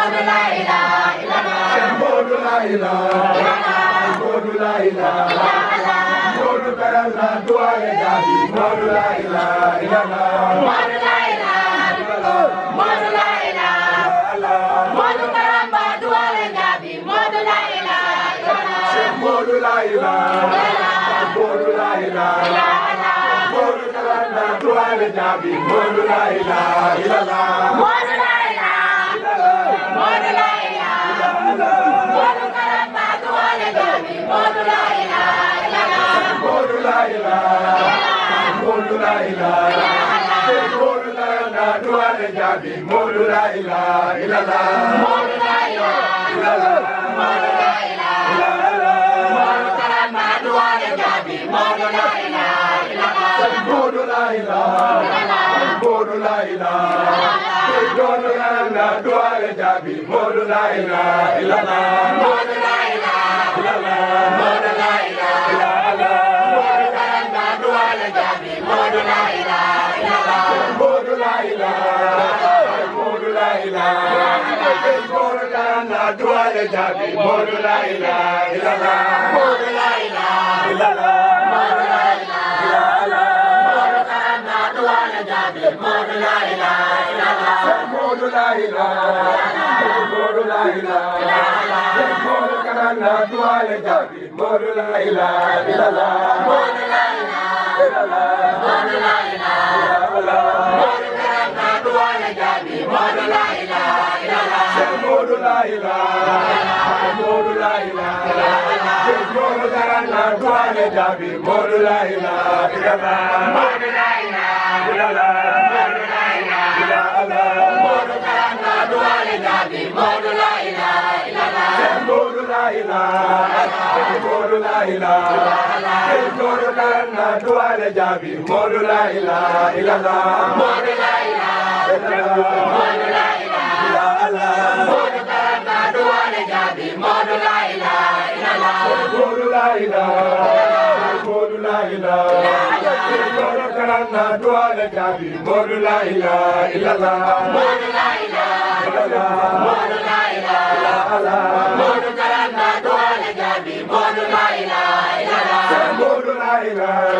Modou la ilaha illallah. Modou la ilaha Modou la ilaha Modou karal na duwale jabi Modou la ilaha illallah. Modou la ilaha Modou la ilaha Modou karamba duwale jabi Modou la ilaha illallah. Modou la ilaha Modou la ilaha Modou karal na duwale jabi Modou la ilaha illallah. Modou la ilaha Modou la ilaha Modou karamba duwale jabi Modou la ilaha illallah. Modou la ilaha Modou la ilaha Modou karal na duwale jabi Modou la ilaha illallah. Modou la ilaha Modou la ilaha Modou karamba duwale jabi Modou la ilaha illallah. Modou la ilaha Modou la ilaha Modou karal na duwale jabi Modou la ilaha illallah. Modou la ilaha Modou la ilaha Modou karamba duwale jabi Modou la ilaha illallah. Modou la ilaha Modou la ilaha Modou karal na duwale jabi Modou la ilaha illallah. Modou la ilaha Modou la ilaha Modou karamba duwale jabi Modou la ilaha illallah. Modou la ilaha Modou la ilaha Modou karal na duwale jabi Modou la ilaha illallah. Modou la ilaha Modou la ilaha Modou karamba duwale jabi Modou la ilaha illallah. Modou la ilaha Modou la ilaha Modou karal na duwale jabi Modou la ilaha illallah. Modou la ilaha Modou la ilaha Modou karamba duwale jabi Modou la ilaha illallah. Modou la ilaha Modou la ilaha Modou karal na duwale jabi Modou la ilaha illallah. Modou la ilaha Modou la ilaha Modou karamba duwale jabi Modou la ilaha illallah. Modou la ilaha Modou la ilaha Modou karal na duwale jabi Modou la ilaha illallah. Modou la ilaha Modou la ilaha Modou karamba duwale jabi Modou la ilaha illallah. Modou la ilaha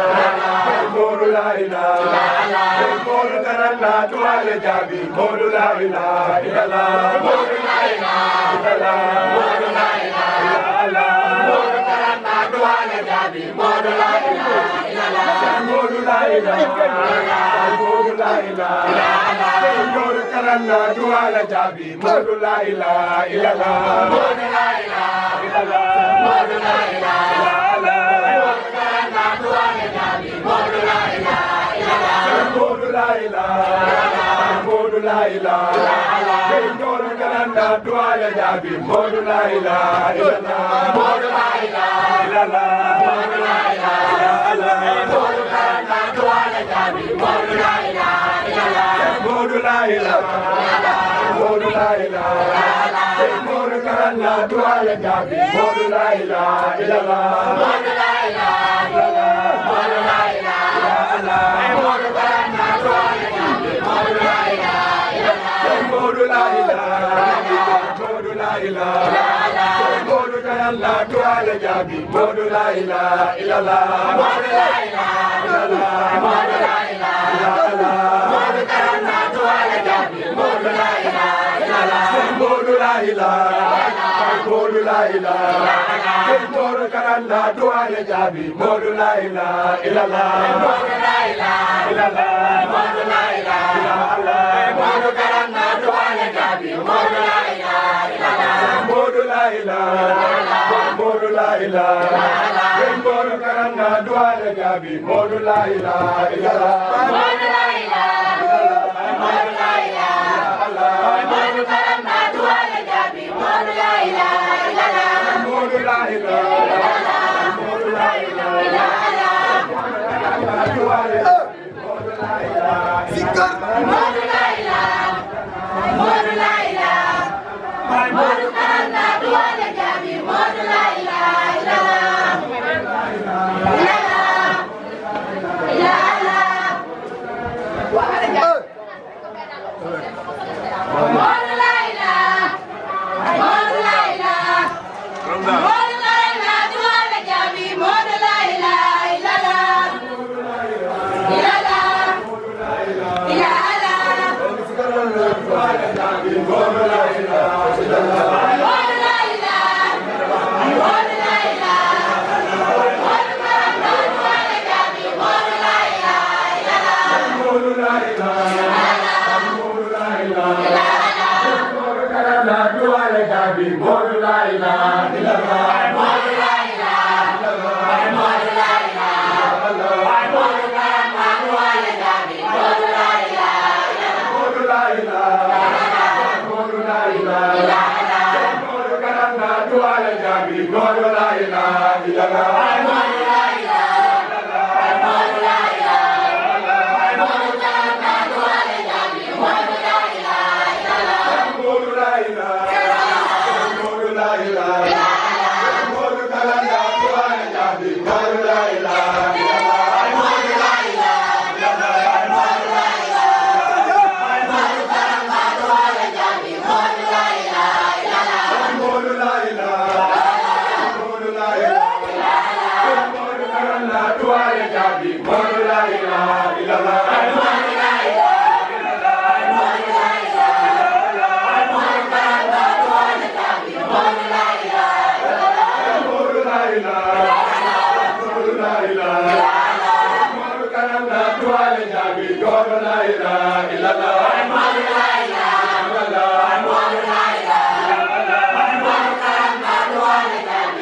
Modou la ilaha Modou karal na duwale jabi Modou la ilaha illallah. Modou la ilaha Modou la ilaha Modou karamba duwale jabi Modou la ilaha illallah. Modou la ilaha Modou la ilaha Modou karal na duwale jabi Modou la ilaha illallah. Modou la ilaha Modou la ilaha Modou karamba duwale jabi Modou la ilaha illallah. Modou la ilaha Modou la ilaha Modou karal na duwale jabi Modou la ilaha illallah. Modou la ilaha Modou la ilaha Modou karamba duwale jabi Modou la ilaha illallah. Modou la ilaha Modou la ilaha Modou karal na duwale jabi Modou la ilaha illallah. Modou la ilaha Modou la ilaha Modou karamba duwale jabi Modou la ilaha illallah. Modou la ilaha Modou la ilaha Modou karal na duwale jabi Modou la ilaha illallah. Modou la ilaha Modou la ilaha Modou karamba duwale jabi Modou la ilaha illallah. Modou la ilaha Modou la ilaha Modou karal na duwale jabi Modou la ilaha illallah. Modou la ilaha Modou la ilaha Modou karamba duwale jabi Modou la ilaha illallah. Modou la ilaha Modou la ilaha Modou karal na duwale jabi Modou la ilaha illallah. Modou la ilaha Modou la ilaha Modou karamba duwale jabi Modou la ilaha illallah. Modou la ilaha Modou la ilaha duwale Modou la ilaha illallah. Modou la ilaha Modou la ilaha Modou karamba duwale jabi Modou la ilaha illallah. Modou la duwale jabi Modou la ilaha illallah Modou la ilaha illallah Modou la ilaha illallah Modou karamba duwale jabi Modou la ilaha illallah Modou la ilaha Modou la ilaha Modou karamba duwale jabi Modou la ilaha illallah Modou la ilaha Modou la ilaha Modou karamba duwale jabi Modou la ilaha illallah Modou la ilaha Modou la ilaha Modou karamba duwale jabi Modou la ilaha illallah Modou la ilaha Modou la ilaha Modou karamba duwale jabi Modou la ilaha illallah Modou la ilaha Modou la ilaha Modou karamba duwale jabi Modou la ilaha illallah Modou la ilaha Modou la ilaha Modou karamba duwale jabi Modou la ilaha illallah Modou la ilaha Modou la ilaha Modou karamba duwale jabi Modou la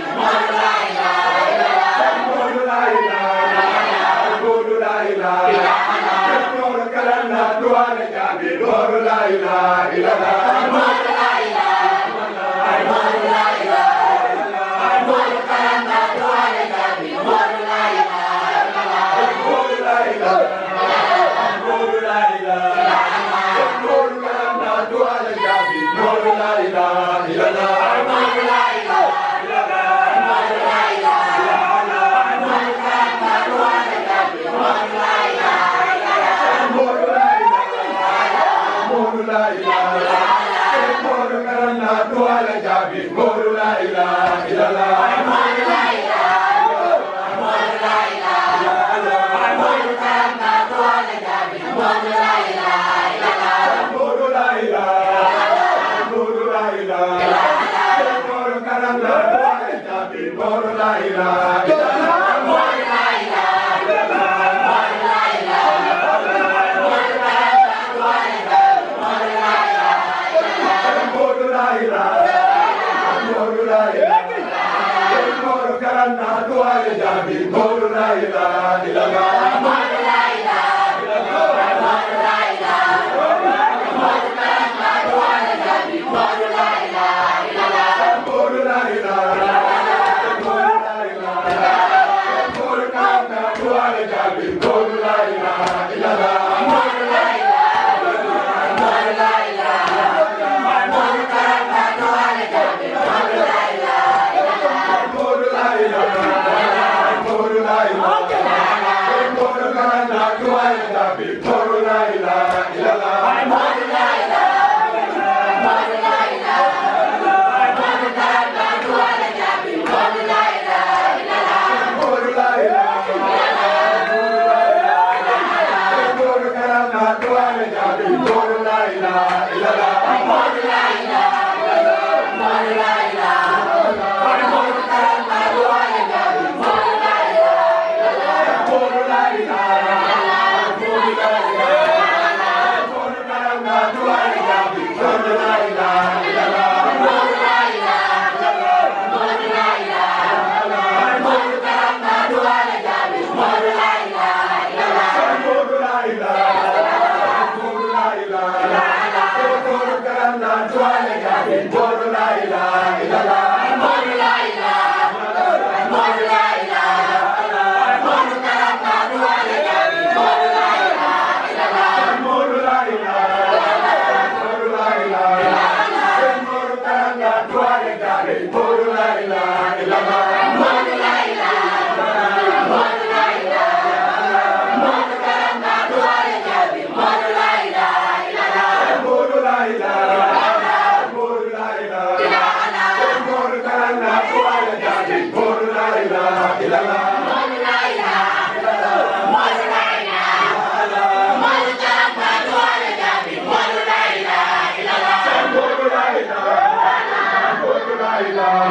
ilaha illallah Modou la ilaha Modou la ilaha Modou karamba duwale jabi Modou la ilaha illallah Modou la ilaha Modou la ilaha Modou karamba duwale jabi Modou la ilaha illallah Modou la ilaha Modou la ilaha Modou karamba duwale jabi Modou la ilaha illallah Modou la ilaha Modou la ilaha Modou karamba duwale jabi Modou la ilaha illallah Modou la ilaha Modou la ilaha Modou karamba duwale jabi Modou la ilaha illallah Modou la ilaha Modou la ilaha Modou karamba duwale jabi Modou la ilaha illallah Modou la ilaha Modou la ilaha Modou karamba duwale jabi Modou la ilaha illallah Modou la ilaha Modou la ilaha Modou karamba duwale jabi Modou la ilaha illallah Modou la ilaha Modou la ilaha Modou karamba duwale jabi Modou la ilaha illallah Modou la ilaha Modou la ilaha Modou karamba duwale jabi Modou la ilaha illallah Modou la ilaha Modou la ilaha Modou karamba duwale jabi Modou la ilaha illallah Modou la ilaha Modou la ilaha Modou karamba duwale jabi Modou la ilaha illallah Modou la ilaha Modou la ilaha Modou karamba duwale jabi Modou la ilaha illallah Modou la ilaha Modou la ilaha Modou karamba duwale jabi Modou la ilaha illallah Modou la ilaha Modou la ilaha Modou karamba duwale jabi Modou la ilaha illallah Modou la ilaha Modou karamba duwale jabi Modou la ilaha illallah Modou la ilaha Modou la ilaha Modou karamba duwale jabi Modou la ilaha illallah Modou la ilaha Modou la ilaha Modou karamba duwale jabi Modou la ilaha illallah Modou la ilaha Modou la ilaha Modou karamba duwale jabi Modou la ilaha illallah Modou la ilaha Modou la ilaha Modou karamba duwale jabi Modou la ilaha illallah Modou la ilaha Modou la ilaha Modou karamba duwale jabi Modou la ilaha illallah Modou la ilaha Modou la ilaha Modou karamba duwale jabi Modou la ilaha illallah Modou la ilaha Modou la ilaha Modou karamba duwale jabi Modou la ilaha illallah Modou la ilaha Modou la ilaha Modou karamba duwale jabi Modou la ilaha illallah Modou la ilaha Modou la ilaha Modou karamba duwale jabi Modou la ilaha illallah Modou la ilaha Modou la ilaha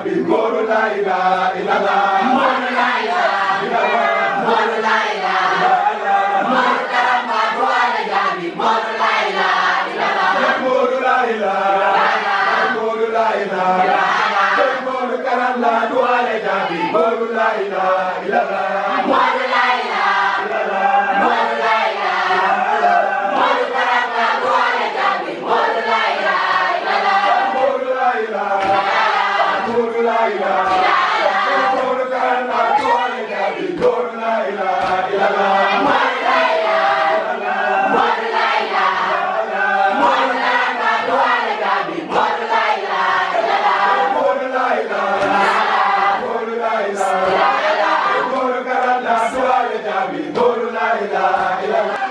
Jabi Modou la ilaha illallah Modou la ilaha illallah Modou la ilaha illallah Modou Karamba Douale Jabi Modou la ilaha illallah Modou la ilaha Modou la ilaha Modou Karamba Douale Jabi Modou la ilaha illallah Modou la ilaha illallah Modou la ilaha illallah Modou Karamba Douale Jabi Modou la ilaha illallah Modou la ilaha Modou la ilaha Modou Karamba Douale Jabi Modou la ilaha illallah Modou la ilaha illallah Modou la ilaha illallah Modou Karamba Douale Jabi Modou la ilaha illallah Modou la ilaha Modou la ilaha Modou Karamba Douale Jabi Modou la ilaha illallah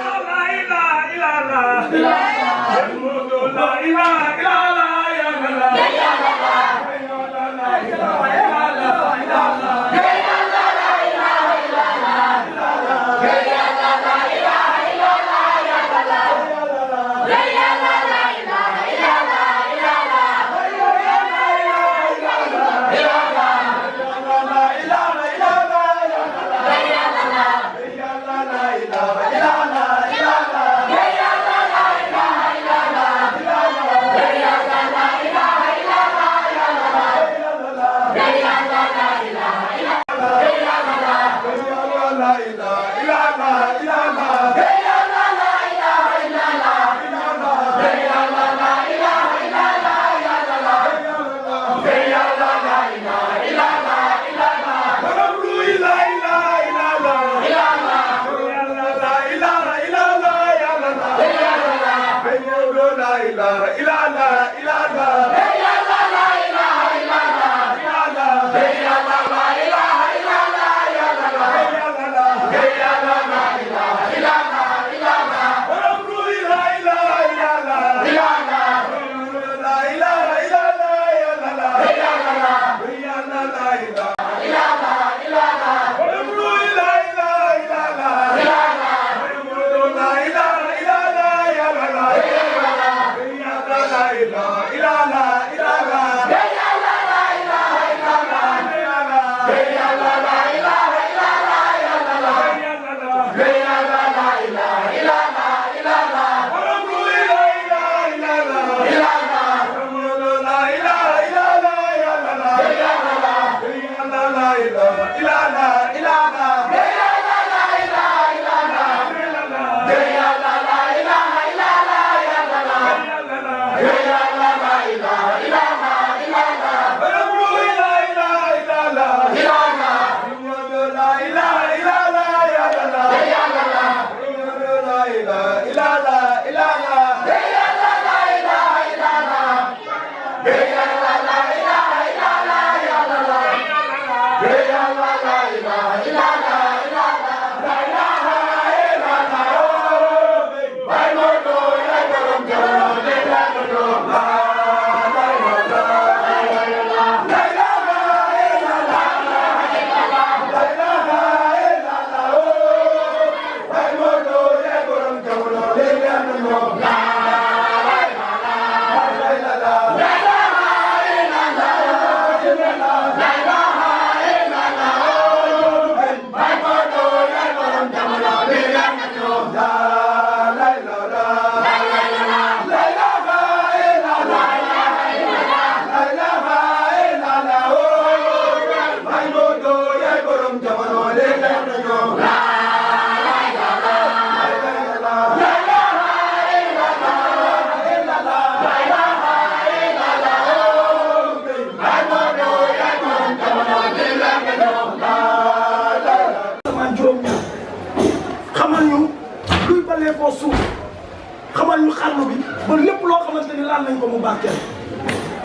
xamal ñu xarnu bi ba lépp loo xamante ni laal nañ ko mu barkeel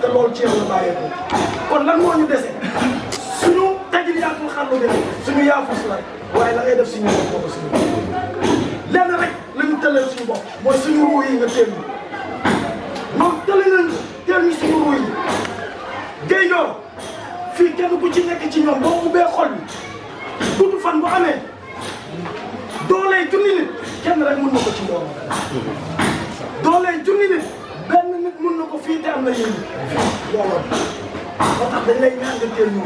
te loolu ci yow la bàyyeekoo kon lan moo ñu dese suñu tajiliyaatul xarnu bi suñu yaafus la waaye la ngay def suñu bopp boobu suñu lenn rek la ñu tëlee suñu bopp mooy suñu ruu yi nga teel ñu noonu tële nañ teel ñu suñu ruu yi géejoo fii kenn ku ci nekk ci ñoom boo ubbee xol bi gudd fan bu amee doolee junni nit kenn rek mën na ko ci mbooloo doolee junni nit benn nit mën na ko fii te am na yéen mbooloo moo tax dañ lay ñaan nga teel ñu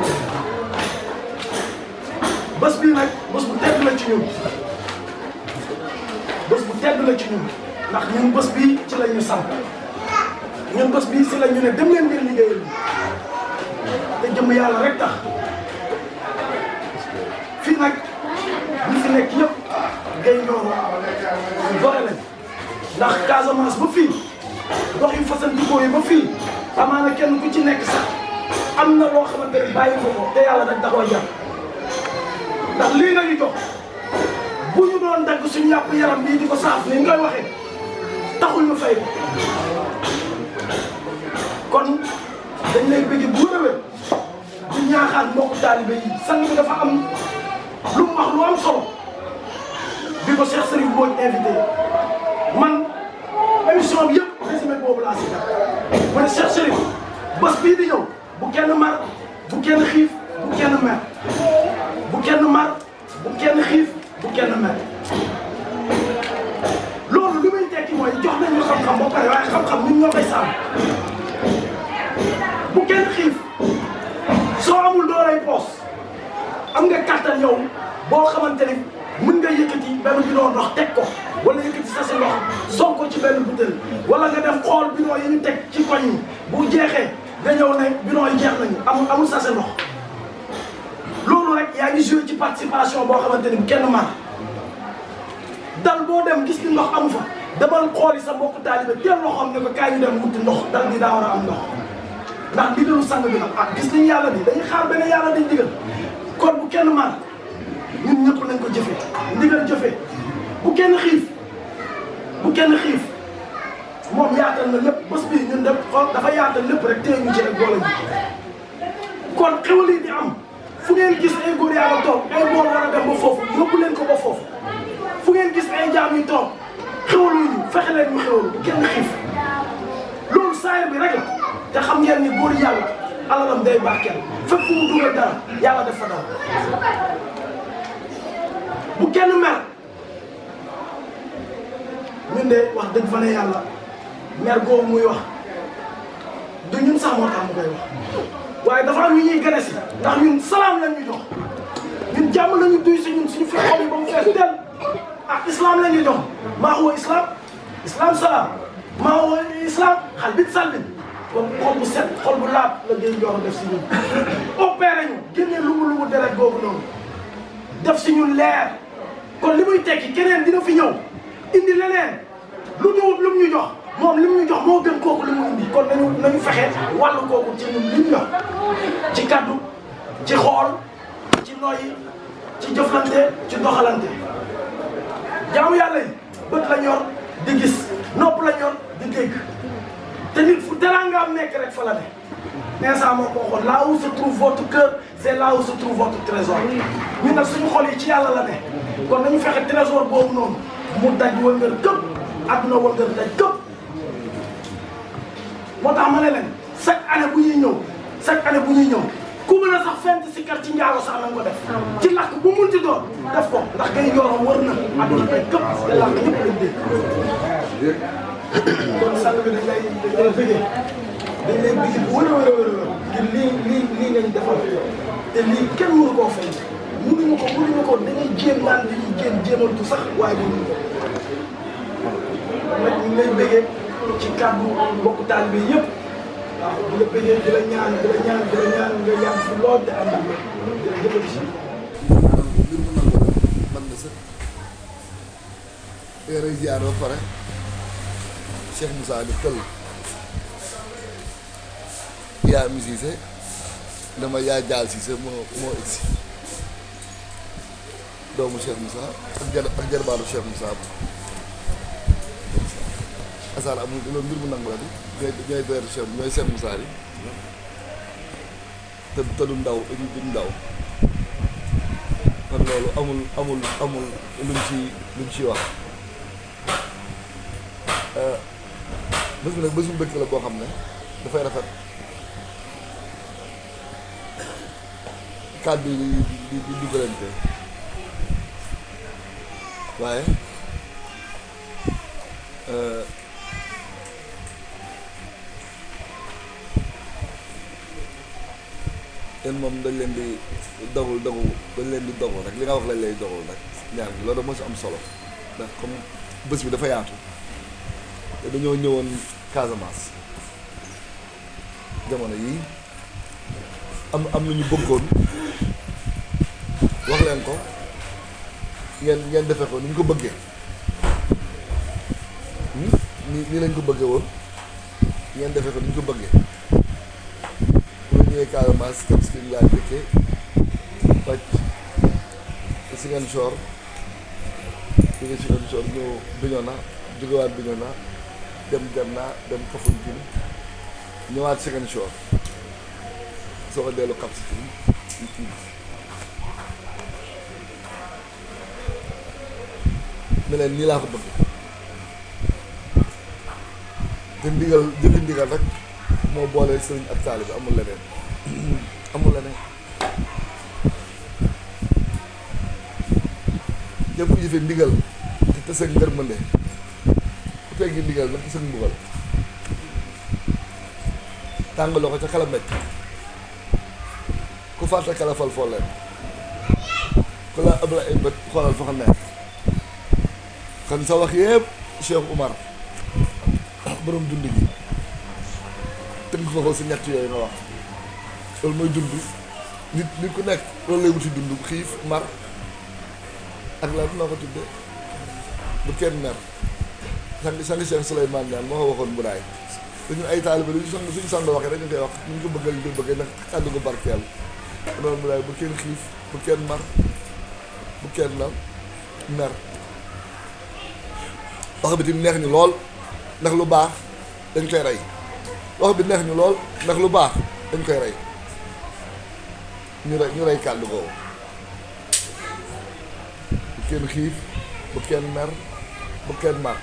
bés bii nag bés bu tedd la ci ñun bés bu tedd la ci ñun ndax ñun bés bii ci la ñu samp ñun bés bii si la ñu ne dem leen ngeen liggéeyal te jëm yàlla rek tax fii nag ñi fi nekk yëpp ngay ñooro ñu gore lañ ndax Casamance ba fii dox yu fasantikoo yi ba fii amaana kenn ku ci nekk sax am na loo xamante ne bàyyi ko ko te yàlla nag da koo jar ndax lii nga ñu jox bu ñu doon dagg suñu yàpp yaram bii di ko saaf ni ñu koy waxee taxul ñu fay ko kon dañ lay bëgg bu wér a wér di ñaaxaat mbokku taalibe yi sang bi dafa am lu mu wax lu am solo bi ko Cheikh Serigne Mbodj invité man émission bi yëpp résumé boobu laa si def ma ne Cheikh Serigne bés bii di ñëw bu kenn mar bu kenn xiif bu kenn mer bu kenn mar bu kenn xiif bu kenn mer loolu li muy tekki mooy jox nañu xam-xam ba pare waaye xam-xam ñun ñoo koy sàmm bu kenn xiif soo amul doolay poos am nga kàttan yow boo xamante ni mën nga yëkkati benn bidon ndox teg ko wala yëkkati sa si ndox soog ko ci benn butéel wala nga dem xool bidon yi ñu teg ci koñ yi bu jeexee nga ñëw ne bidon yi jeex nañu amul sa si ndox loolu rek yaa ngi joué ci participation boo xamante ni kenn mar dal boo dem gis ni ndox amu fa demal xooli sa mbokku taalibe teel loxoom ne ko kaay ñu dem wuti ndox dal di daa war a am ndox ndax ndigalu sang bi nag ah gis nañu yàlla bi dañuy xaar beneen yàlla dañ digal kon bu kenn mar ñun ñëpp nañ ko jëfee ndigal jëfee bu kenn xiif bu kenn xiif moom yaatal na lépp bés bii ñun def xool dafa yaatal lépp rek téye ñu ci rek boole ñu kon xewal yi di am fu ngeen gis ay góor yàlla toog ay bool war a dem ba foofu yóbbu leen ko ba foofu fu ngeen gis ay jaam yu toog xewaluñu fexe leen ñu xewalu bu kenn xiif loolu saayir bi rek la te xam ngeen ni góor yàlla alalam day barkeel fépp fu mu dugal dara yàlla def fa dara bu kenn mer ñun de wax dëgg fa ne yàlla mer googu muy wax du ñun sax moo tax mu koy wax waaye dafa am ñu ñuy gane si ndax ñun salaam lañ ñu jox ñun jàmm lañu duy si ñun suñu fi xol yi ba mu fees del ah islam la ñuy jox maa huwa islam islam salaam maa huwa islam xalbit salbin kon xol bu set xol bu laab la Gueye Ndioro def si ñun opéré ñu génnee lumu deret googu noonu def si ñun leer kon li muy tekki keneen dina fi ñëw indi leneen lu ñu jox moom li mu ñu jox moo gën kooku li mu indi kon nañu fexe wàllu kooku ci ñun li ñu jox ci kaddu ci xool ci noyyi ci jëflante ci doxalante jaamu yàlla yi bët la ñor di gis nopp la ñor di dégg te nit fu teraangaam nekk rek fa la ne mais ça moo ko waxoon là où se trouve votre cœur c'est là où se trouve votre trésor ñun nag suñu xol yi ci yàlla la ne kon nañu fexe trésor boobu noonu mu daj wëngër këpp adduna wëngër daj këpp moo tax ma ne leen chaque année bu ñuy ñëw ku mën a sax fent si kar ci njaago sax na nga ko def ci làkk bu munti doon def ko ndax Gueye Ndioro wër na adduna daj këpp te làkk ñëpp lañ dégg kon sang bi dañ lay bëggee bu wër a ngir lii ngañ defal te lii kenn mënu koo fay mënuñu ko dañuy jéem naan dañuy jéemantu sax waaye mënuñu ko nag ñu ngi lay bëggee ci kàddu mbokku taalibe bi yëpp waaw di la bëggee di la ñaan nga yàgg fi lool te ànd ak jërëjëf si li mu nangu man na sax heure ziar ba pare Cheikh Moussa di tëll yaa mi Cissé dama yaa jaal Cissé moo egsi doomu Cheikh Moussa ak jarbaatu Cheikh Moussa asaar amul loolu mbir mu nangu la di ñooy beeru Cheikh ñooy Cheikh Moussa yi te du ndaw duñ ndaw kon loolu amul luñ ci wax bés bi nag bésu mbégte la boo xam ne dafay rafet kàddu yi di dugalante waaye yéen moom dañ leen di dogul dañ leen di dogu rek li nga wax lañ lay dogul rek ñaan gi loolu moo si am solo ndax comme bés bi dafa yaatu te dañoo ñëwoon Casamance jamono yii am lu ñu bëggoon wax leen ko ngeen defee ko ni ñu ko bëggee nii lañ ko bëggee woon ngeen defee ko ni ñu ko bëggee bu ñu ñëwee Casamance Cap Skirring laa dëkkee wàcc Ziguinchor jóge Ziguinchor ñëw Bignona jógewaat Bignona dem Derna dem Kafountine ñëwaat Ziguinchor soo ko dellu Cap Skirring ne leen nii laa ko bëgg te ndigal jëfi ndigal rek moo boole sëriñ ak taalibe bi amul leneen amul leneen jëf ku jëfe ndigal te tase ngërmande ku teggi ndigal nag tase mbugal tàngaloo ko ca kala mecc ku fàtte kala fal foo leen ku la ab la ay bët xoolal fa xam ne kon sa wax yëpp Cheikh Oumar borom dund gi tënk ko si ñett yooyu nga wax loolu mooy dund nit ku nekk loolu lay wuti dund xiif mar ak la noo ko tuddee bu kenn mer sang Cheikh Souleymane Niane moo ko waxoon bu daay dañu ay taalibe lu suñu sang waxee dañu koy wax ñu ko bëggal ñu ko bëggee ndax kàddu ko barkeel loolu bu daay bu kenn xiif bu kenn mar bu kenn la mer wax bi tamit neex ñu lool ndax lu baax dañ koy rey wax bi neex ñu lool ndax lu baax dañ koy rey ñu rey kàddu googu bu kenn xiif bu kenn mer bu kenn mar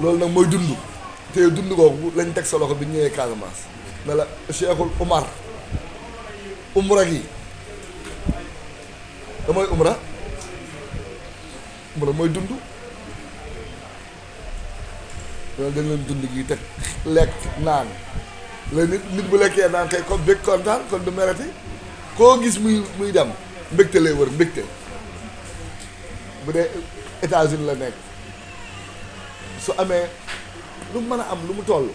loolu nag mooy dund te dund googu lañ teg sa loxo bi ñëwee Casamance ne la Cheikhul Oumar umra gi damooy umra mooy dund loolu dañ leen dund gi teg lekk naan la nit bu lekkee naan kay comme bég kontaan kon du merati koo gis muy dem mbégte lay wër mbégte bu dee États-Unis la nekk su amee lu mu mën a am lu mu toll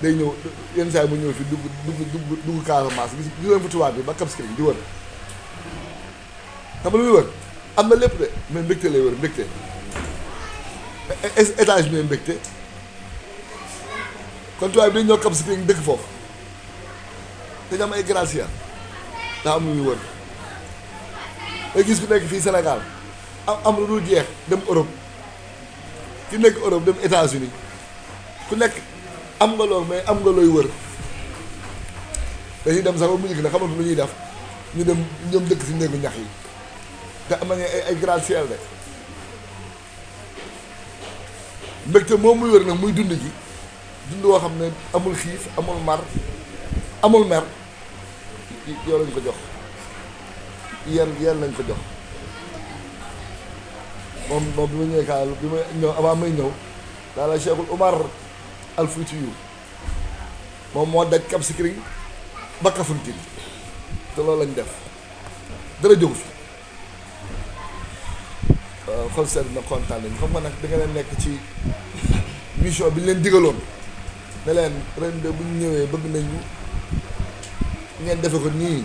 day ñëw yenn saa yi mu ñëw fi dugg Casamance gis leen fa tubaab bi ba Cap Skirring di wër xam nga lu muy wër am na lépp de mais mbégte lay wër mbégte États-Unis mbégte kon tubaab bi dañ ñëw Cap Skirring dëkk foofu dañu am ay gracia daa am lu ñuy wër nga gis ku nekk fii Sénégal am lu dul jeex dem Europe ki nekk Europe dem États-Unis ku nekk am nga loolu mais am nga looy wër dañuy dem sax ba mu njëkk ne xamante lu ñuy def ñu dem ñoom dëkk si néegu ñax yi te am nañu ay gratte-ciel de mbégte moom muy wër nag muy dund gi dund woo xam ne amul xiif amul mar amul mer yow lañ ko jox yéen lañ ko jox moom bi ma ñëwee kaa bi ma ñëw avant may ñëw daal la Cheikhul Oumar Al Foutiyou moom moo daj Cap Skirring ba Kafountine te loolu lañ def dara jógu fi xol sedd na kontaan nañ xam nga nag da nga leen nekk ci mission bi ñu leen digaloon ne leen ren de bu ñu ñëwee bëgg nañu ngeen defe ko nii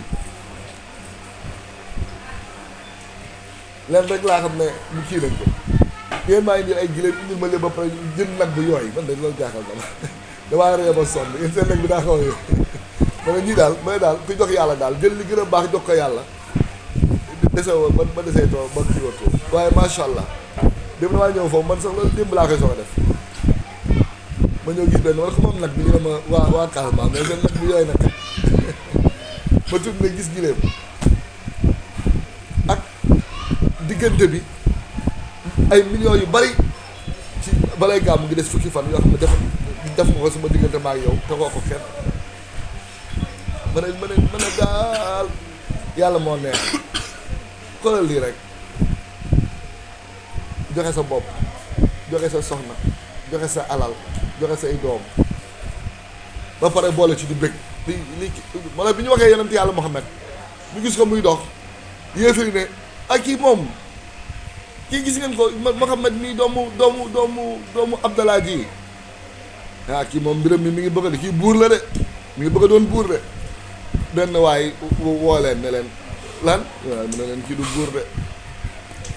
leen rek laa xam ne ñu kii nañ ko yéen maa indi ay gileem indil ma leen ba pare jënd nag bu yooy man de loolu jaaxal dama damaa ree ba sonn yéen seen nag bi daa xaw a yooyu ma ne ñii daal ma ne daal ku jox yàlla daal jël li gën a baax jox ko yàlla dese woo ma desee too ba kii watoo waaye macha allah dem damaa ñëw foofu man sax loolu démb laa koy soog a def ma ñëw gis benn man xam am nag bi ñu ne ma waa Casamance mais seen nag bu yooy nag ma tudd ne gis gileem ak diggante bi ay millions yu bari ci balay gàmm ngi des fukki fan yoo xam ne def nga ko sama diggante ma ak yow te koo ko kenn ma ne daal yàlla moo neex xoolal lii rek joxe sa bopp joxe sa soxna joxe sa alal joxe say doom ba pare boole ci di bëgg li moo bi ñu waxee yonent yàlla Muhammad ñu gis ko muy dox yéefari ne ak kii moom kii gis ngeen ko Muhammad mii doomu Abdallah ji kii moom mbiram mi ngi bëgg a kii buur la de mi ngi bëgg a doon buur de benn waay woo leen ne leen lan waaw mu ne leen kii du buur de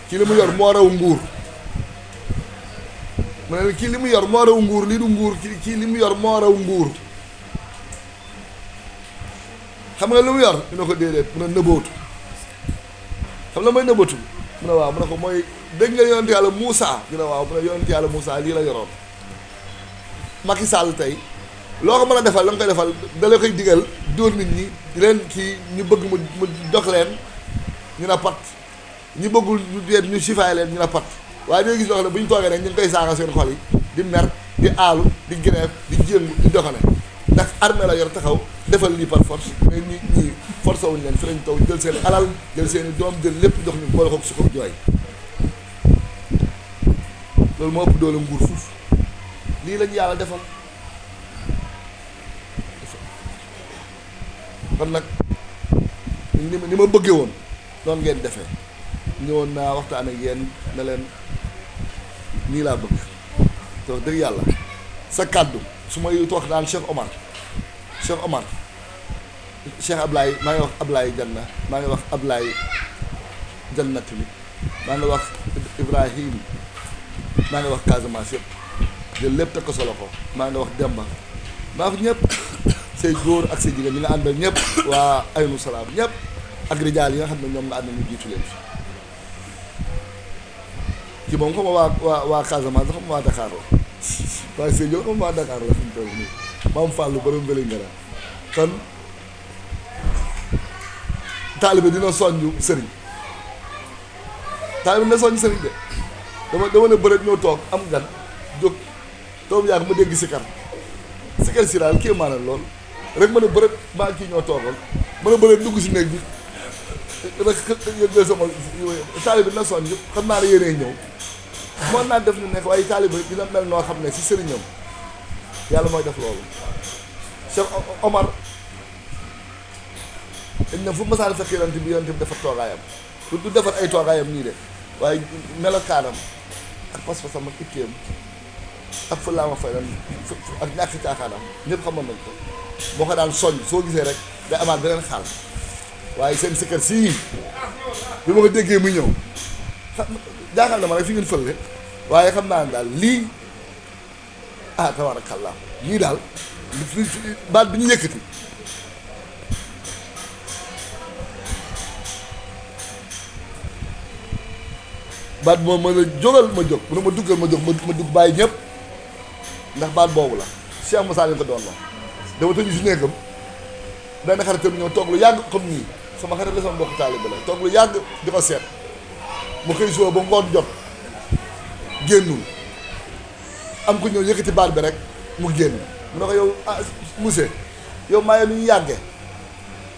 kii li mu yor moo raw nguur mu ne leen kii li mu yor moo raw nguur lii du nguur kii li mu yor moo raw nguur xam nga lu mu yor ñu ne ko déedéet mu ne nëbootu xam la mooy nëbootu mu ne waaw mu ne ko mooy dégg nga yonent yàlla Moussa ñu ne waaw mu ne yonent yàlla Moussa lii la yoroon Macky Sall tey loo ko mën a defal la nga koy defal da la koy digal dóor nit ñi di leen kii ñu bëgg mu jox leen ñu ne pat ñu bëggul ñu sifaay leen ñu ne pat waaye doo gis loo xam ne bu ñu toogee rek ñu ngi koy saaga seen xol yi di mer di aalu di grève di jéngu di doxane ndax armée la yor taxaw defal lii par force mais ñi force wuñ leen fi lañ taw jël seen alal jël seen i doom jël lépp jox ñu boole ko su ko jooy loolu moo ëpp doole nguur fuuf lii lañu yàlla defal kon nag ni ma bëggee woon noonu ngeen defee ñëwoon naa waxtaan ak yéen ne leen nii laa bëgg te wax dëgg yàlla sa kàddu su may toog naan Cheikh Omar Cheikh Ablaye maa ngi wax Ablaye Janna maa ngi wax Ablaye Janna tamit maa ngi wax Ibrahim maa ngi wax Casamance yëpp jël lépp teg ko sa loxo maa ngi wax Demba maa wax ñëpp say góor ak say jigéen ñi nga àndal ñëpp waa Aynu Salaam ñëpp ak rijaal yi nga xam ne ñoom nga àndal ñu jiitu leen fi kii moom xam nga waa Casamance xam nga waa Dakar la waaye Seydou xam nga waa Dakar la fi mu toll nii maam Fallou borom bële nga daal kon taalibe dina soññu sëriñ taalibe dina soññu sëriñ de dama ne bëreet ñoo toog am gan jóg toog yàgg ma dégg sikar si daal kii maanaam lool rek ma ne bëreet maa kii ñoo toogal ma ne bëreet dugg si néeg bi rek jël sama taalibe dina soññu xam naa ne yéenee ñëw moo naa def ñu nekk waaye taalibe dina mel noo xam ne si sëriñam yàlla mooy def loolu Cheikh Omar dañ ne fu masaan fekk yonent bi dafa toogaayam du defar ay toogaayam nii de waaye melokaanam ak pas-pasam ak itteem ak fulaama fayam ak ñàkk caaxaanam ñëpp xamoon nañ ko boo ko daan soññ soo gisee rek day amaat beneen xaal waaye seen sikkar sii bi ma ko déggee muy ñëw jaaxal na ma rek fi ngeen fële waaye xam naa ne daal lii tabarakallah lii daal baat bi ñu yëkkati baat bi moom mën a jógal ma jóg mu ne ma duggal ma jóg ma dugg bàyyi ñëpp ndax baat boobu la Cheikh Moussa leen ko doon la dama tëju si néegam benn xaritam ñëw toog lu yàgg comme nii sama xarit la sama mbokk taalibe la toog lu yàgg di ko seet mu xëy suba ba ngoon jot génnul am ko ñëw yëkkati baat bi rek mu génn mu ne ko yow monsieur yow maa nu ñu yàggee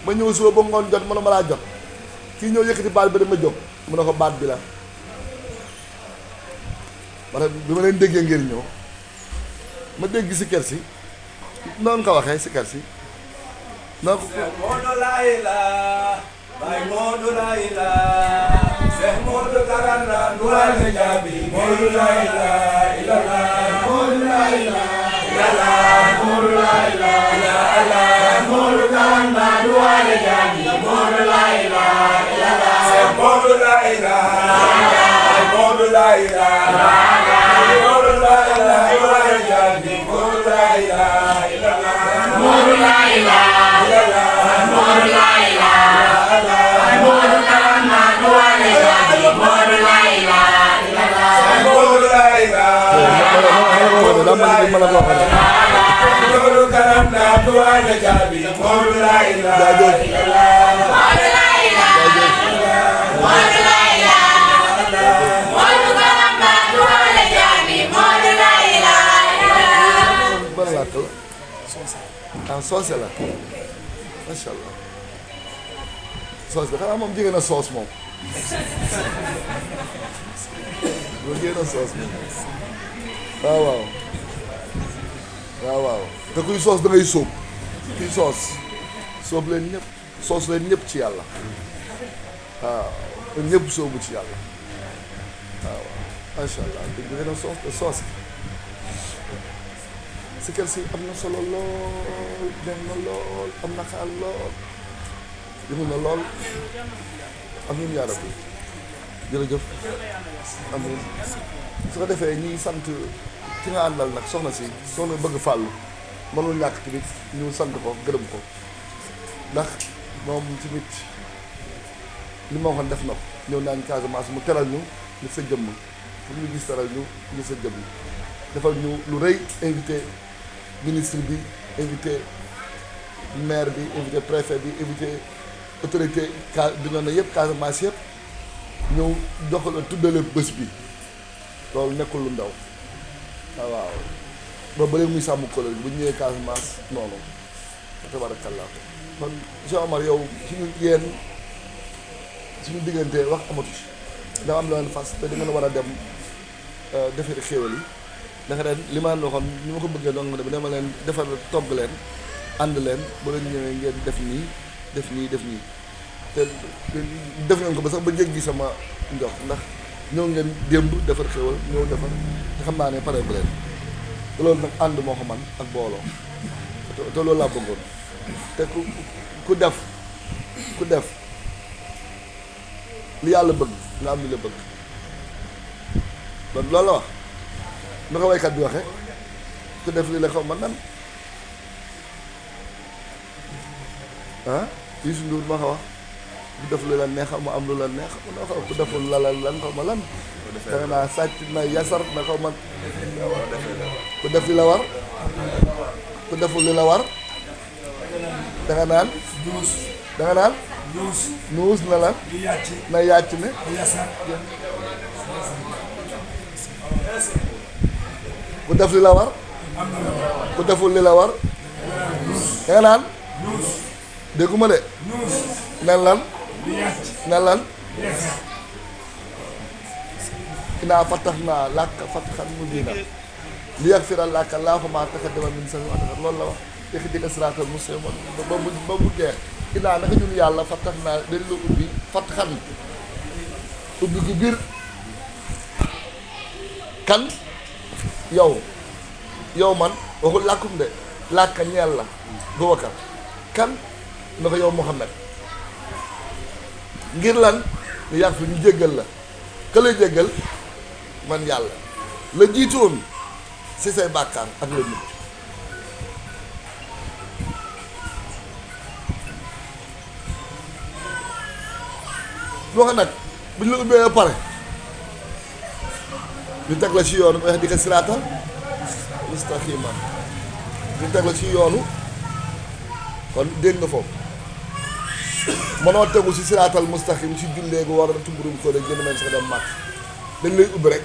ma ñëw suba ba ngoon jot mënuma laa jot kii ñëw yëkkati baat bi dama jóg mu ne ko baat bi la parce que bi ma leen déggee ngeen ñëw ma dégg si kër si noonu ko waxee si kër si noonu ko Modou Laye la Baye Modou Laye la Cheikh Modou Karanda Douane Diaby Modou Laye la ilala Modou Laye la ilala Modou Laye la ilala Modou Karanda Douane Diaby Modou Laye la ilala Cheikh Modou Laye la Baye Modou Laye la Modou Laye la Douane Diaby Modou Laye la ilala Modou Laye la Modou Laye la Modou Karanda Douane Diaby Modou Laye la Modou Laye la Modou Karanda Douane Diaby Modou Laye la Modou Laye la Modou Laye la Modou Karanda Douane Diaby Modou Laye la ban làkk la ah soose la macha allah soos bi xanaa moom jigéen na soos moom loolu jigéen na soos moom waaw waaw te kuy soos da ngay sóob kuy sóob leen ñëpp soos leen ñëpp ci yàlla waaw ñëpp sóobu ci yàlla waaw macha allah dégg nga ne soos te soos si kër si am na solo lool dem na lool am na xaal lool yëngu na lool amiin yaa rabbi jërëjëf amiin su ko defee ñuy sant ki nga àndal nag soxna bëgg fàllu mënul ñàkk tamit ñu sant ko gërëm ko ndax moom tamit li ma waxoon def na ko ñëw naan Casamance mu teral ñu ngir sa jëmm pour ñu gis teral ñu ngir sa jëmm defal ñu lu rëy invité ministre bi invité maire bi invité préfet bi invité autorité bi nga ne yëpp Casamance yëpp ñëw jox la tuddale bés bi loolu nekkul lu ndaw waaw ba léegi muy sàmm kóllëre bu ñu ñëwee Casamance noonu tabarakallah kon Cheikh Omar yow suñu diggante wax amatu ci dama am leen fas te di ngeen war a dem defari xéwal yi ndax ren li ma leen waxoon ni ma ko bëggee doon nga ne dama leen defar togg leen ànd leen ba leen ñëwee ngeen def nii def nii te def ngeen ko ba sax ba jéggi sama njox ndax ñëw ngeen démb defar xéwal ñëw defar te xam naa ne pare bu leen te loolu nag ànd moo ko man ak booloo te loolu laa bëggoon te ku def li yàlla bëgg nga am li la bëgg kon loolu la wax nu ko waykat bi waxe ku def li la xaw ma nan Youssou Ndour ma ko wax ku def lu la neex mu am lu la neex mu xaw ku deful la lan xaw ma lan danga naa sàcc na yasar na xaw ma ku def li la war ku deful li la war danga naan nuus na lan na yàcc ne ku def li la war ku deful li la war danga naan dégguma de nen lan inaa fatax naa làkk fataxan mu diina li yàq firal làkka laaxu maa taxa dema min sa ataxat loolu la wax yëkk dika siraatal mustaqim ba mu jeex inaa naka ñun yàlla fatax naa dañ la ubbi fataxan ubbi gi biir kan yow man waxul làkkum de làkka ñeel la Boubacar kan na ko yow Mouhamed ngir lan ñu yàq fi ñu jéggal la ka lay jéggal man yàlla la jiitoon si say bàkkaar ak la nit loo xam nag bu ñu la ubbee ba pare ñu teg la ci yoonu wax di ko siraatal mustaqima ñu teg la ci yoonu kon dégg nga foofu mënoo tegu si siraatal mustaqim si jullee gu war a tumburum ko rek jënd nañ sax dem màkk dañ lay ubbi rek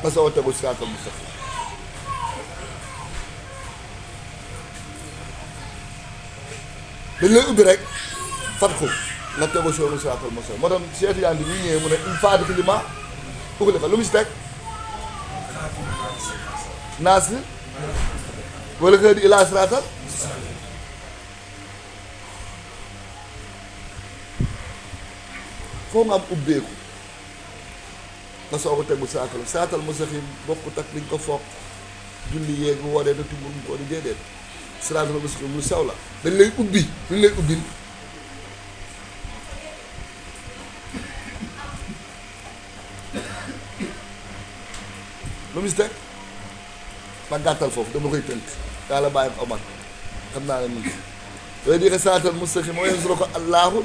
nga soo tegu siraatal mustaqim dañ lay ubbi rek fat ko nga tegu si yoonu siraatal mustaqim moo tax Cheikh Yandi bi ñu ñëwee mu ne il faut que li ma uxli fa lu mu si teg naas wala xëy di ilaa siraatal foo nga am ubbeeku nga soo ko tegu siraatal mustaqim bokkut ak liñ ko foog julli yeegu waree na tumbur ko di déedéet siraatal mustaqim lu sew la dañ lay ubbi luñ lay ubbil lu mu si teg ma gàttal foofu dama koy tënk yàlla bàyyi ko Omar xam naa ne mun yooyu di ko siraatal mustaqim moo yensuro ko allahu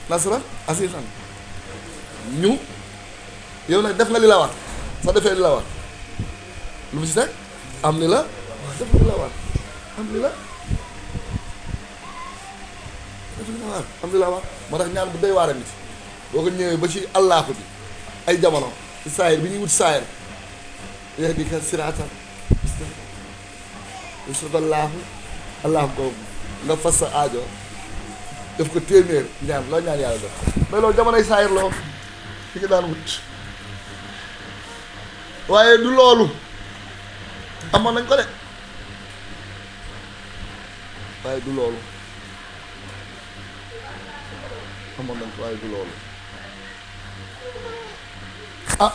nasran asiisan ñu yow nag def nga li la war soo defee li la war lu mu si teg am li la def li la war am li la def li la war am li la war moo tax ñaan bu doy waar a nit boo ko ñëwee ba ci allaahu bi ay jamono ci saayir bi ñuy wut saayir yéex di ka siraatal allaahu googu nga fas sa aajo def ko téeméer ñaan loo ñaan yàlla def mais loolu jamonoy saayir la woon fi nga daan wut waaye du loolu amoon nañ ko de waaye du loolu amoon nañ ko waaye du loolu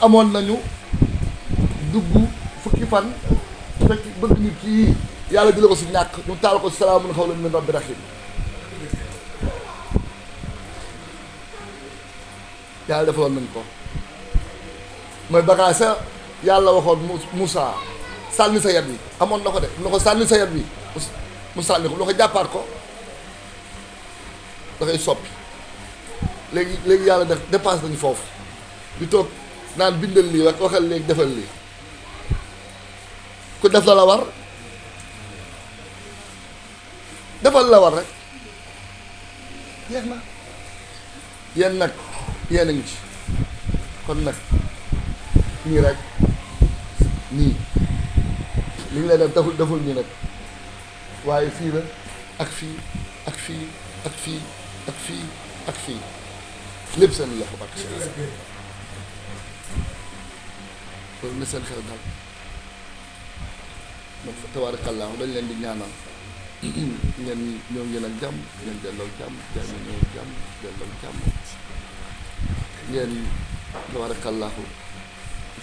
amoon nañu dugg fukki fan fekk bëgg nit kii yàlla di la ko si ñàkk ñu taal ko salaamun xawlan min rabbi rahim yàlla defaloon nañ ko mooy bagaas sa yàlla waxoon Moussa sànni sa yat wi amoon na ko de mu ne ko sànni sa yat wi mu sànni ko mu ne ko jàppaat ko da koy soppi léegi yàlla def dépasse nañu foofu di toog naan bindal lii waxal léegi defal lii ku def la war defal la war rek jeex na yéen nag yéen a ngi ci kon nag nii rek nii li ñu lay def deful nii nag waaye fii la ak fii ak fii ak fii ak fii ak fii lépp seen loxo bàkk seen loolu na seen xel dal donc tabaarakallaa dañ leen di ñaanal ngeen ñëw ngeen ak jàmm ngeen delloo jàmm ñëw jàmm delloo jàmm ngeen tabaarakallaa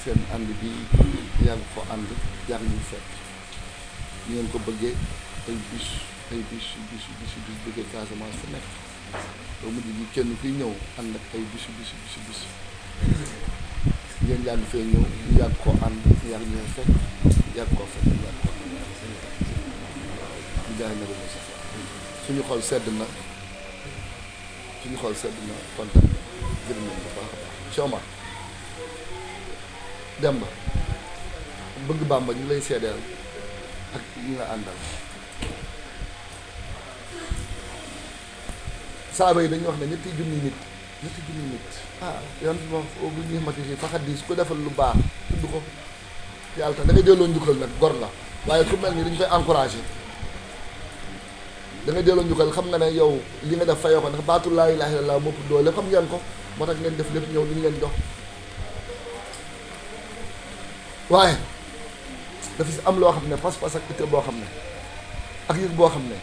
seen ànd bi yàgg ko ànd yàgg ñu fekk ñu ngeen ko bëggee ay bis bëggee Casamance fu nekk ba mujj gi kenn kuy ñëw ànd ak ay bis ngeen yàgg fee ñëw ñu yàgg koo ànd ñu yàgg ñoo fekk yàgg koo fekk ñu yàgg koo ñu jaay na ko sax suñu xol sedd na kontaan gërëm nañ bu baax a baax Cheikh Demba bëgg Bàmba ñu lay seedeel ak ñi nga àndal saaba yi dañuy wax ne ñetti junni nit yoon fi moom bu ñu mati si fa xaddiis ku defal lu baax tudd ko yàlla tax da ngay delloo njukkal nag gor la waaye ku mel ni dañ koy encouragé da ngay delloo njukkal xam nga ne yow li nga def fayoo ko ndax baatu laa ilaaha illallaah mopp doole xam ngeen ko moo tax ngeen def lépp ñëw li ñu leen jox waaye dafa si am loo xam ne pas-pas ak itte boo xam ne ak yëg boo xam ne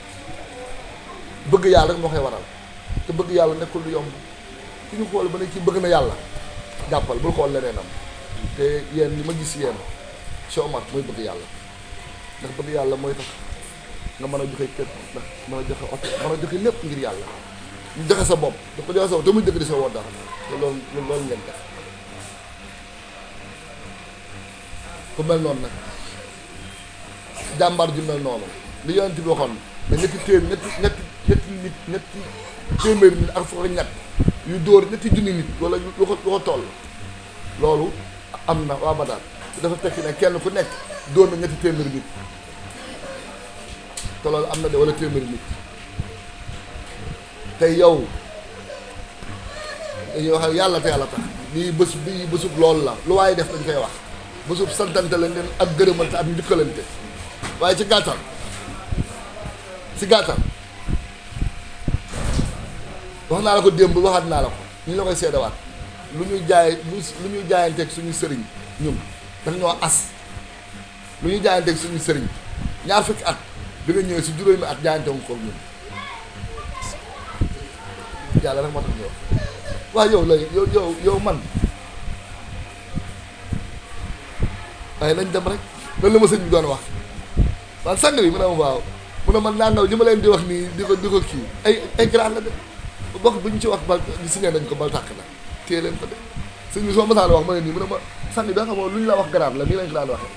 bëgg yàlla rek moo koy waral te bëgg yàlla nekkul lu yomb ku ñu xool ba ne kii bëgg na yàlla jàppal bul xool leneenam te yéen li ma gis yéen Cheikh Omar mooy bëgg yàlla ndax bëgg yàlla mooy tax nga mën a joxe kër ndax mën a joxe oto mën a joxe lépp ngir yàlla ñu joxe sa bopp da ko joxe sa bopp te muy dëgg di sa woo dara te loolu ngeen def ku mel noonu nag jàmbaar ju mel noonu li yonent bi waxoon ne ñetti téeméeri nit ak fukk ñett yu dóor ñetti junni nit wala lu ko toll loolu am na waa Badar dafa tekki ne kenn ku nekk dóor na ñetti téeméeri nit te loolu am na de wala téeméeri nit te yow dañuy wax yàlla te yàlla tax bii bésub loolu la lu waaye def dañ koy wax bésub santante la ngeen ak gërëmante ak njukkalante waaye ci gàttal wax naa la ko démb waxaat naa la ko ñu la koy seedawaat lu ñuy jaayanteeg suñu sëriñ ñun dafa ñoo as lu ñuy jaayanteeg suñu sëriñ ñaar fukki at bi nga ñëwee si juróomi at jaayante wu ko ñun yàlla rek moo tax ñu wax waaw yow man waaye nañ dem rek loolu la ma sëñ bi doon wax waaw sang bi mu ne ma waaw mu ne man nangaw li ma leen di wax nii di ko kii ay grand la de bokk bu ñu ci wax bal signé nañ ko bal tàkk na téye leen ko de sëñ bi soo masaan wax ma ne nii mu ne ma sang bi da xamoo lu ñu la wax grand la nii lañ ko daan waxee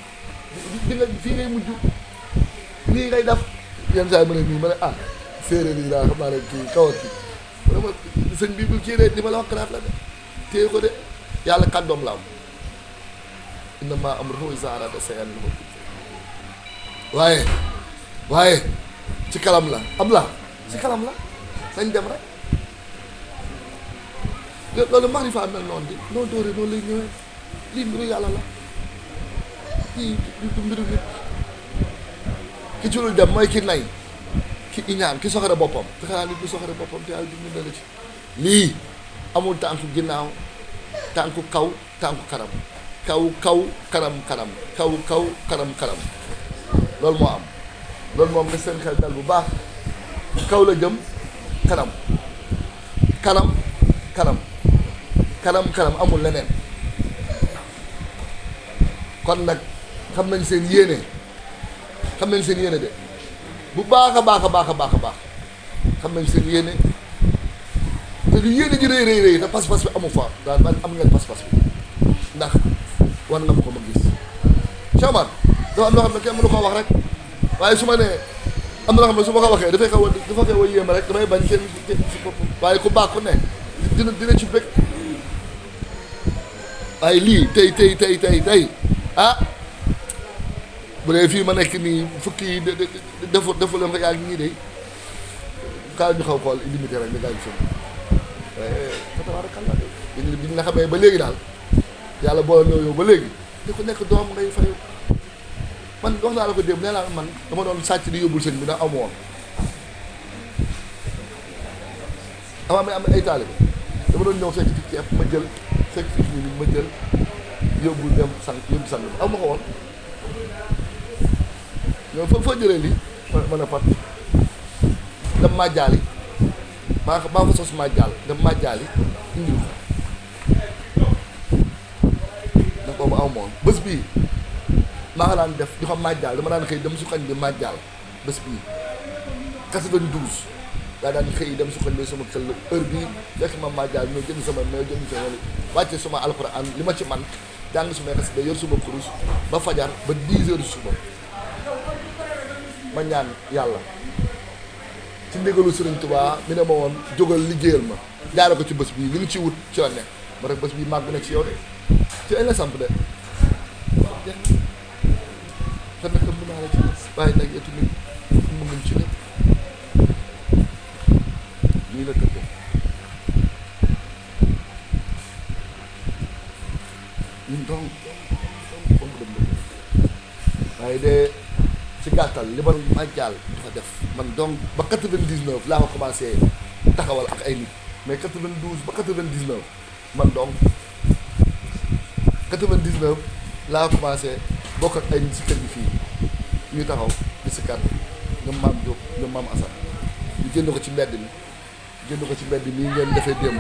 di nga fii ngay mujj nii ngay def yenn saa yi ma ne nii ma ne séeréer yi daal xam naa ne kii kawat ki mu ne ma sëñ bi bu kii de li ma la wax grand la de téye ko de yàlla kàddoom la am innamaa amruhu izaa araada shay'an an yaqula waaye ci kalam la am la ci kalam la nañ dem rek loolu maarifa mel noonu di noo dóoree noonu lay ñëwee lii mbiru yàlla la lii du mbiru nit ki ci dul dem mooy ki nay ki iñaan ki soxore boppam te xanaa nit du soxore boppam te yàlla dimbali na la ci lii amul tànku ginnaaw tànku kaw tànku kanam kaw kanam loolu moo am loolu moom nga seen xel dal bu baax kaw la jëm kanam kanam kanam kanam kanam amul leneen kon nag xam nañ seen yéene de bu baax a baax a baax a baax a baax xam nañ seen yéene te lu yéene ji rëy te pas-pas bi amu fa daal man am ngeen pas-pas bi ndax war nga ma ko ma gis Cheikh Omar dafa am loo xam ne kenn mënu ko wax rek waaye su ma nee am na loo xam ne su ma ko waxee dafay xaw a yéeme rek damay bañ kenn si bopp waaye ku baax ku ne dina ci bëgg waaye lii tey ah bu dee fii ma nekk nii fukki yi defu leen ko yaa ngi nii de kaay ñu xaw xool limité rek nga gaañ seen fa tabarakallah bi ñu la xamee ba léegi daal yàlla boole ñoo yow ba léegi di ko nekk doom ngay fayu man wax naa la ko démb nee naa man dama doon sàcc di yóbbul sëñ bi ndax amu woon ama am ay taalibe dama doon ñëw fekk ci ceeb ma jël fekk fi ñu ma jël yóbbu dem sang aw ma ko woon ñoom foo jëlee lii ma ne fat dem màjjaali maa fa sos màjjaal dem màjjaali indil ko ndax boobu aw ma woon bés bii maa nga daan def di xam màjjaal dama daan xëy dem suqañ bi màjjaal bés bii 92 daa daan xëy dem suqañ bi sama këll heure bii fekk ma màjjaal ñoo jënd sama wàcce suma alxuraan li ma ci man jàng sumay xasida yor suma kurus ba fajar ba 10 heures suba ma ñaan yàlla ci ndigalu Sëriñ Tuubaa mi ne ma woon jógal liggéeyal ma jaare ko ci bés bii li nga ci wut ci la nekk ba rek bés bii màgg na ci yow de ci ay la samp de te nag mën naa la ci waaye nag yetu nit mu ngi ci lépp nii la tëddee ñun donc comme dem waaye de ci gàttal li ma màjjaal dafa def man donc ba 99 laa ko commencé taxawal ak ay nit mais 92 ba 99 man donc 99 laa commencé bokk ak ay nit si kër gi fii ñuy taxaw di si kàr ñoom maam Diop ñoom maam Assane ñu génn ko ci mbedd mi ngeen defee démb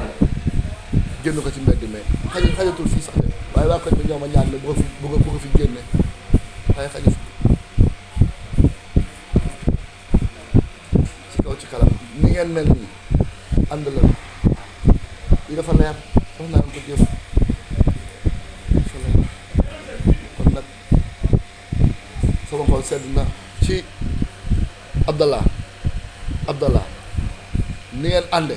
génn ko ci mbedd mi xajatul fii sax de waaye waa koñ bi ñoo ma ñaan ne bu ko fi génne waaye xaju fi ci kaw ci kanam ni ngeen mel nii ànd la li dafa leer wax naa ko jëf dafa leer kon nag sama xol sedd na ci Abdallah ni ngeen ànde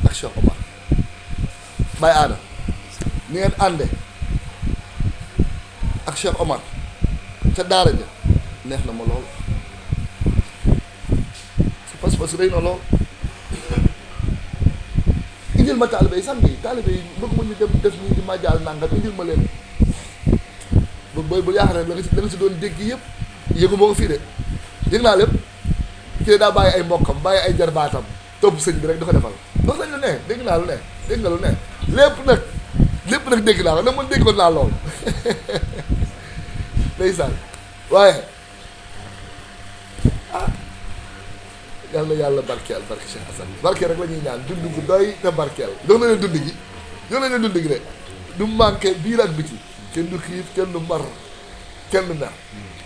ak Cheikh Omar Baye Aada ni ngeen ànde ak Cheikh Omar ca daara ja neex na ma lool su pas-pas rëy na lool indil ma taalibe yi samedi taalibe yi bëgg ma ñu dem def nii di ma jaal nangam indil ma leen booy bu yaakaar ne la nga si doon dégg yëpp yëgu moo ko fii de yëg naa lépp kii daa bàyyi ay mbokkam bàyyi ay jarbaatam topp sëñ bi rek di ko defal wax nañ lu ne dégg naa lu ne dégg nga lu ne lépp nag dégg naa ko nag man déggoon naa lool ndeysaan waaye yal na yàlla barkeel barke Cheikh Assane barkeel rek la ñuy ñaan dund gu doy te barkeel jox na leen dund gi de du manqué biir ak biti kenn du xiif kenn du mar kenn du mer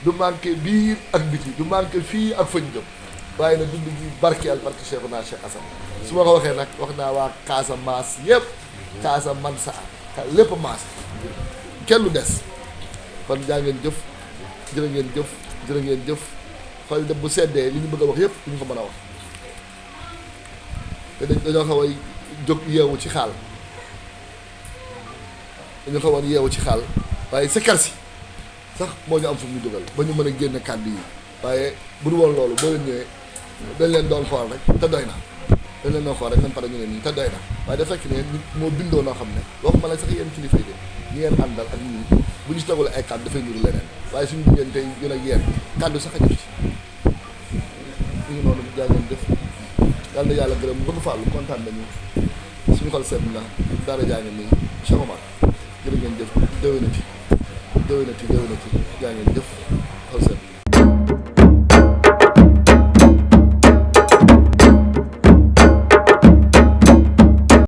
du manqué biir ak biti du manqué fii ak fañ jëm waaye nag dund gi barkeel barke Cheikh Assane su ma ko waxee nag wax naa waa Casamance yëpp Casamance lépp maas kenn du des kon jaa ngeen jëf jërë ngeen jëf xool dem bu seddee li ñu bëgg a wax yëpp ñu ko mën a wax te dañoo xaw a jóg yeewu ci xaal waaye sikkar si sax moo ñu am fu ñu dugal ba ñu mën a génne kàddu yi waaye bu dul woon loolu boo leen ñëwee dañ leen doon xool rek te doy na même pare ñu ne nii te doy na waaye da fekk ne nit moo bindoo noo xam ne waxuma la sax yéen kilifa yi de ñi ngeen àndal ak ñun bu ñu si tegul ay kàddu dafay nuru leneen waaye suñu diggante tey gën ak yéen kàddu sax a jëf ci ñu ngi noonu jaa ngeen def yàlla na yàlla gërëm bëgg fàllu kontaan nañu suñu xol seet na dara jaa ngeen nii Cheikh Omar jërë ngeen jëf déwénati jaa ngeen jëf